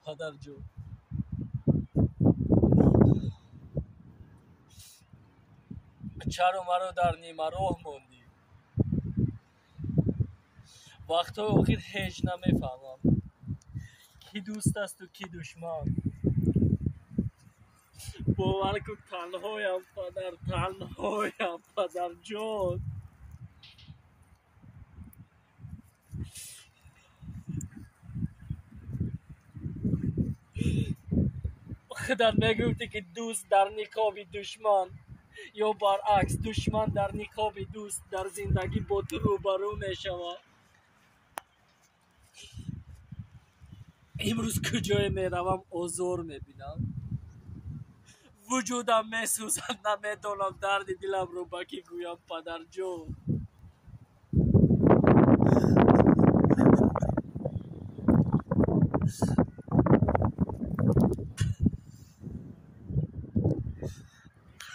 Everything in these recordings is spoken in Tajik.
Падарҷон, чаро маро дар нимароҳ мондӣ? Вақтҳои охир ҳеҷ намефаҳмам, кӣ дӯст асту кӣ душман. Бовар кун, танҳоям, падар, танҳоям, падарҷон. Худат мегуфтӣ, ки дӯст дар ниқоби душман, ё баръакс, душман дар ниқоби дӯст дар зиндагӣ бо ту рӯбарӯ мешавад. Имрӯз куҷое меравам, озор мебинам, вуҷудам месӯзад, намедонам дарди диламро ба кӣ гӯям, падарҷон.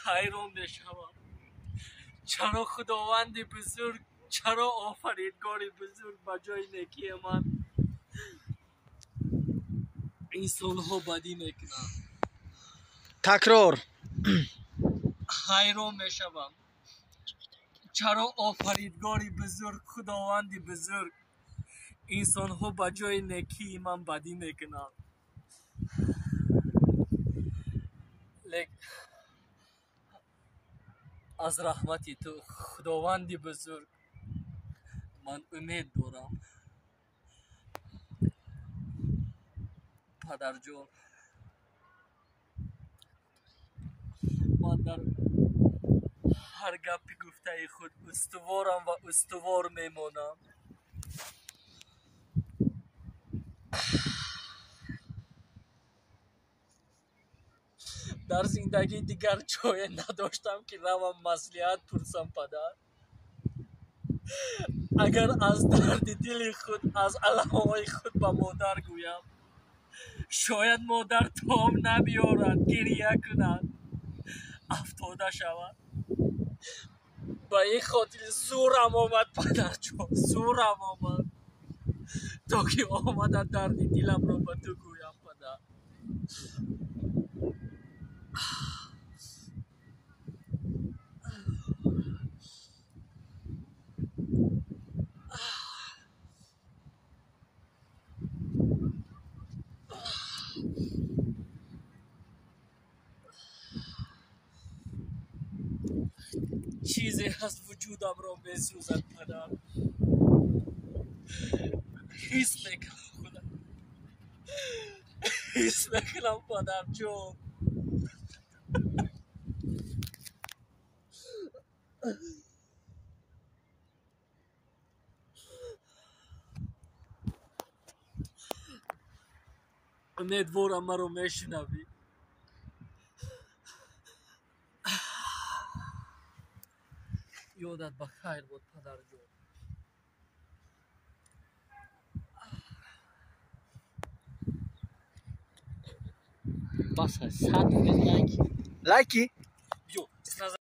Ҳайрон мешавам, чаро Худованди бузург, чаро Офаридгори бузург ба ҷои некии ман инсонҳо бадӣ мекунанд. Такрор. Ҳайрон мешавам, чаро Офаридгори бузург, Худованди бузург инсонҳо ба ҷои некии ман бадӣ мекунанд. Лек аз раҳмати ту, Худованди бузург, ман умед дорам. Падарҷон, ман дар ҳар гапи гуфтаи худ устуворам ва устувор мемонам. Дар зиндагӣ дигар ҷое надоштам, ки равам маслиҳат пурсам, падар. Агар аз дарди дили худ, аз аламҳои худ ба модар гӯям, шояд модар тоб набиёрад, гирья кунад, афтода шавад. Ба ин хотир зӯрам омад, падарҷон, зӯрам омад, то ки омада дарди диламро ба ту гӯям, падар. Чизе ҳаст, вуҷудамро месӯзад, падар. Ҳис мекунам худам, ҳис мекунам, падарҷон. Умедворам, маро мешунавӣ. Ёдат ба хайр бод, падарҷон. Бас, 100% лайк. Лайки. Биё.